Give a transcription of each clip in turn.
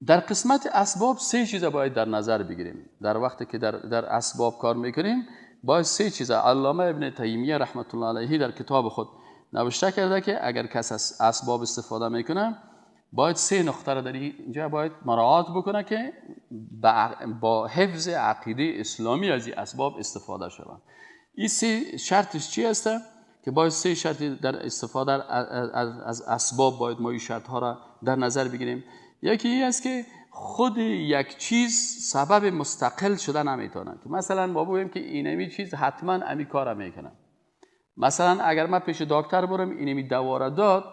در قسمت اسباب سه چیز باید در نظر بگیریم. در وقتی که در اسباب کار میکنیم باید سه چیز. علامه ابن تیمیه رحمت الله علیه در کتاب خود نوشته کرده که اگر کس از اسباب استفاده میکنه باید سه نقطه را در اینجا باید مراعات بکنه که با حفظ عقیده اسلامی از این اسباب استفاده شود. این سه شرطش چی است؟ که باید سه شرط در استفاده از اسباب باید ما این شرط ها را در نظر بگیریم. یکی این است که خود یک چیز سبب مستقل شده نمیتونه. که مثلا ما بگوییم که اینمی چیز حتما امی کار میکنه. مثلا اگر من پیش دکتر برم اینمی دوا را داد،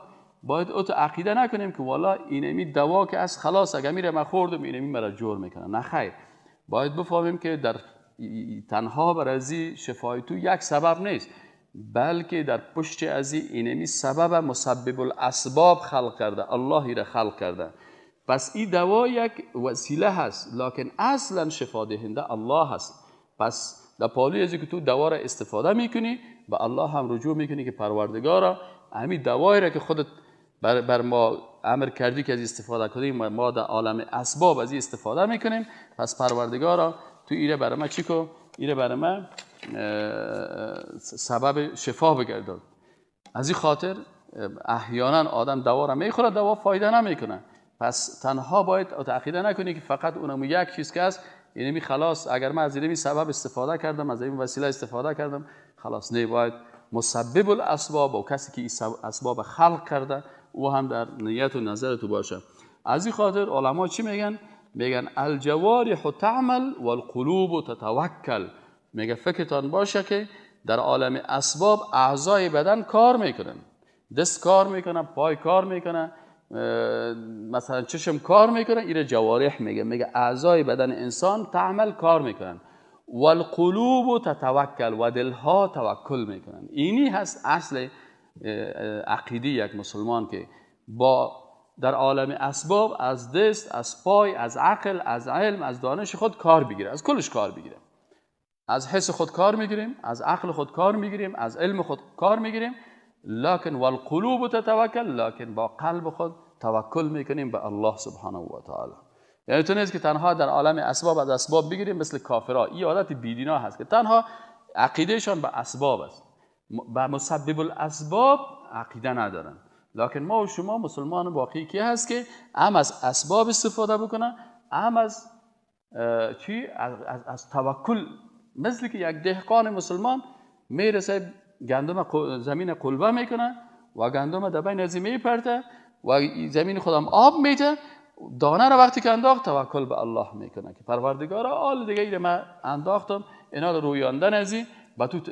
باید او تو عقیده نکنیم که والا اینمی دوا که از خلاص اگر میره من خوردم اینمی مرا جور میکنه. نه خیر، باید بفهمیم که در تنها بر ازی شفای تو یک سبب نیست، بلکه در پشت ازی اینمی سبب مسبب الاسباب خلق کرده، اللهی را خلق کرده. پس این دوا یک وسیله هست، لکن اصلا شفا دهنده الله هست. پس در پالوی ازی که تو دوا را استفاده میکنی به الله هم رجوع میکنی که پروردگارا همین دوایی را که خودت بر ما امر کردی که از استفاده کنیم، ما در عالم اسباب از این استفاده میکنیم، پس پروردگارا تو ایره برای ما چی کو؟ ایره برای ما سبب شفا بگردان. از این خاطر احیانا آدم دوا را میخوره، دوا فایده نمیکنه. پس تنها باید عقیده نکنی که فقط اونم یک چیز که است اینمی خلاص، اگر من از اینمی سبب استفاده کردم، از این وسیله استفاده کردم، خلاص. نه، باید مسبب الاسباب و کسی که این اسباب خلق کرده او هم در نیت و نظر تو باشه. از این خاطر علما چی میگن؟ میگن الجوارح تعمل والقلوب تتوکل. میگه فکرتان باشه که در عالم اسباب اعضای بدن کار میکنن، دست کار میکنه، پای کار میکنه، مثلا چشم کار میکنه، ایره جوارح میگه. میگه اعضای بدن انسان تعمل کار میکنن، والقلوب تتوکل، و دلها توکل میکنن. اینی هست اصل عقیده یک مسلمان که با در عالم اسباب از دست، از پای، از عقل، از علم، از دانش خود کار بگیره، از کلش کار بگیره. از حس خود کار میگیریم، از عقل خود کار میگیریم، از علم خود کار میگیریم، لکن والقلوب تتوکل، لکن با قلب خود توکل میکنیم به الله سبحانه و تعالی. یعنی تو نیست که تنها در عالم اسباب از اسباب بگیریم مثل کافرها. این عادت بیدینا هست که تنها عقیدهشان به اسباب است، به مسبب الاسباب عقیده ندارن. لکن ما و شما مسلمان واقعی کی هست که هم از اسباب استفاده بکنه، هم از چی؟ از توکل. مثل که یک دهقان مسلمان میرسه گندم زمین قلبه میکنه و گندم در بین از میپرته و زمین خودم آب میده، دانه رو وقتی که انداخت توکل به الله میکنه که پروردگارا آل دیگه ایره من انداختم، اینا رو رویاندن ازی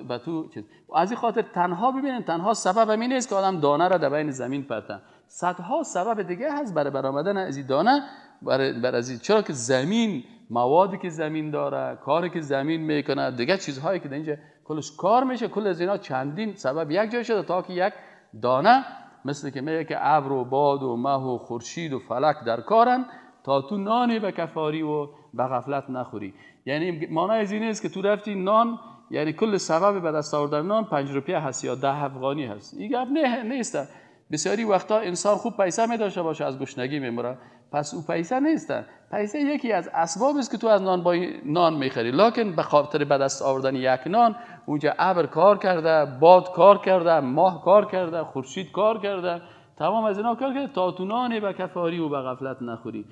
به تو چیز. از این خاطر تنها ببینین، تنها سبب همین نیست که آدم دانه را در بین زمین پرته، صدها سبب دیگه هست برای برآمدن از این دانه، برای از این. چرا که زمین، موادی که زمین داره، کاری که زمین میکنه، دیگه چیزهایی که در اینجا کلش کار میشه، کل از اینا چندین سبب یک جای شده تا که یک دانه، مثل که میگه که ابر و باد و مه و خورشید و فلک در کارن تا تو نانی به کفاری و به غفلت نخوری. یعنی معنی از این نیست که تو رفتی نان، یعنی کل سبب به دست آوردن نان 5 روپیه هست یا 10 افغانی هست. این گپ نه نیست. بسیاری وقتا انسان خوب پیسه می داشته باشه از گشنگی میمره، پس او پیسه نیست. پیسه یکی از اسباب است که تو از نان با نان میخری، لکن به خاطر به دست آوردن یک نان اونجا ابر کار کرده، باد کار کرده، ماه کار کرده، خورشید کار کرده، تمام از اینا کار کرده تا تو نانی به کفاری و به غفلت نخوری.